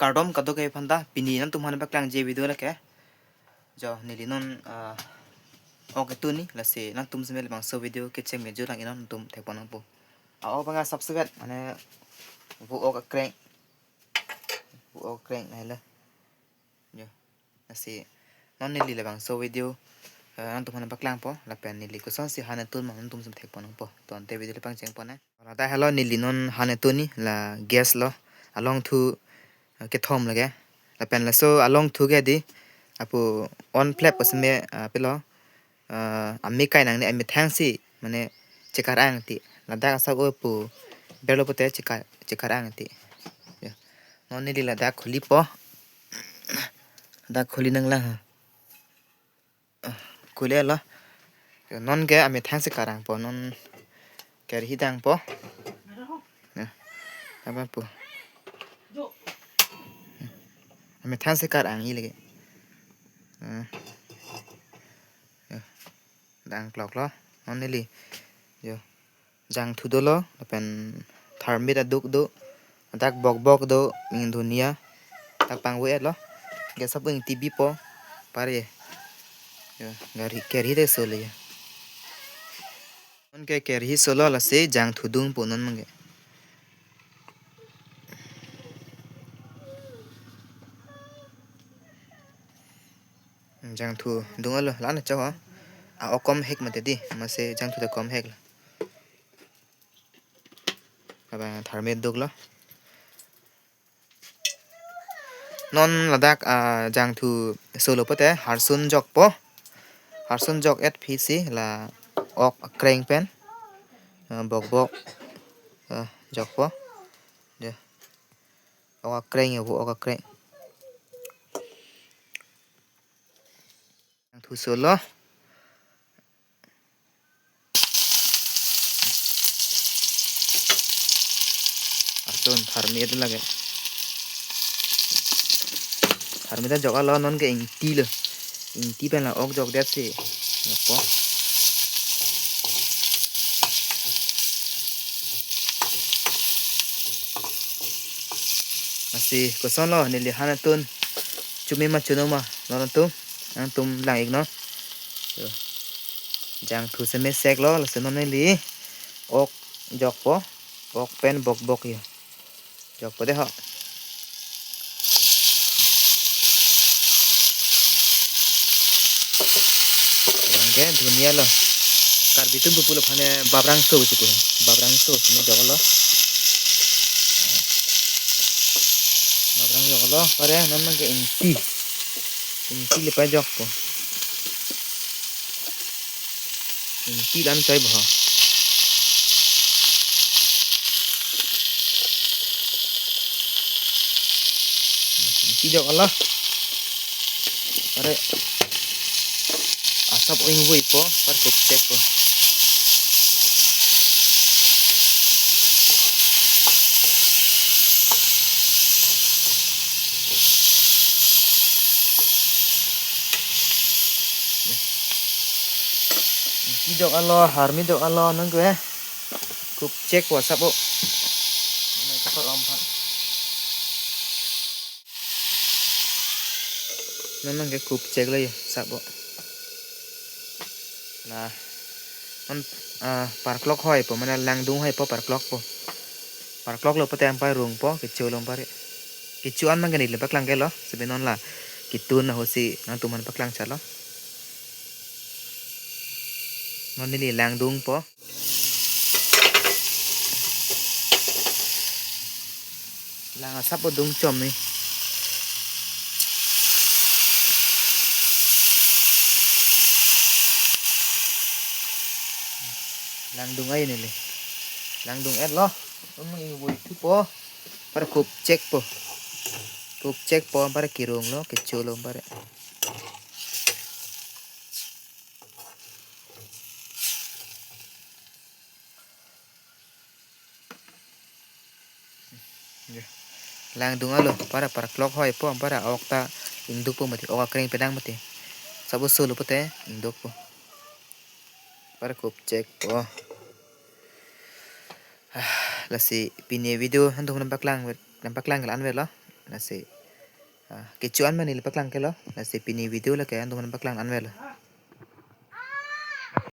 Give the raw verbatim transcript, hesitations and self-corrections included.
Kardom kadokave aphanta, pini nangtumphan paklangji video lake. Jo, neli non, ah, ok ketu ni, lasi nangtum seme labangso video kecheng me julang inon nangtum thekpon nangpo. A-ok abang asap sevet, mane vo ok akreng. Vo ok akreng nahile. Jo, lasi non neli labangso video, eh, nangtumphan paklangpo, lapen neli kosonsi han etun ma nangtum seme thekpon nangpo. To ante video le pangchengpon nang. Ladak helo neli non han etun ni, la gas lo, along thu, eh, kethom lake. Lapen laso along thu ke di, apo on flap ko seme, eh, pilo, eh, ame kai nangne, amethang si, mane chekar ang ti. Ladak asap o pu berlo pute chekar, chekar ang ti. Ya. Non neli ladak khulipo. Ladak khuli nanglang ha. Khuli lo. Non ke amethang si karangpo, non kerhi dangpo. Ya. Apa pu? Amethang si karang-i lake. Hmm. Ya. Dang klok lo. Non neli. Jo. Jangthu dolo, lapen tharmit aduk do, dak bokbok do, ingdun ya, dak pangve-et lo. Gas asap ingtibipo, pare. Jo, gari kerhi te solo ya. Non ke kerhi solo lasi jangthu dungpo non mangke. Jangthu dung alo, la-an acho ha. A-ok komhek mate di, amatsi jangthu ta komhek lo. Abang tharmit duk lo. Non ladak, ah, jangthu solo pute harsun jokpo. Harsun jok-et phisi la ok akreng pen, ah, bokbok, ah, jokpo. Ya. Ok akreng ya, vo ok akreng. Jangthu solo. Harsun tharmit lake. Tharmit ta jok alo, non ke ingti lo. Ingti pen la ok jokdet si. Jokpo. Lasi koson lo neli han etun. Chome ma chono ma, non nangtum, nangtum lang-ik non. Yo. Jangthu seme sek lo, lasi non neli ok jokpo, ok pen bokbok ya. Jokpo de ho. Abang ke dun ya lo. Karbi atum pulo aphan ke babrangso si pu. Babrangso seme jok lo. Babrang jok lo, pare non mangke ingti. Ingti le pa jokpo. Ingti la-an choi bo. Ingti jok lo. Pare asap o ingvoipo, pare kup chekpo. Ingti jok alo, harmi jok alo, nang ke. Kup chekpo asap o. Nang ke kup chek lo ya, asap o. La, non, ah, parklok hoipo, mane langdung hoipo, parklokpo. Parklok lo pute ampai rungpo, kecho lo pare. Kecho an mangke neli paklangke lo, sebe non la ketun ahut si nangtum aphan paklang chalo. Non neli langdungpo. Lang asap o dung chom ni. Langdung ai neli. Langdung-et lo. Om ingvoithupo. Pare kup chekpo. Kup chekpo, pare kerung lo, kecho lo pare. Langdung alo, pare parklok hoipo, pare ok ta ingdukpo mati, ok akreng pedang mati. Asap o solo pute ingdukpo. Pare kup chekpo. Ah, lasi pini video nangtum aphan paklang, nangpaklang ke la-an vet lo. Lasi, ah, kecho-an mani le paklang kelo. Lasi pini video lake antum aphan paklang anvelo.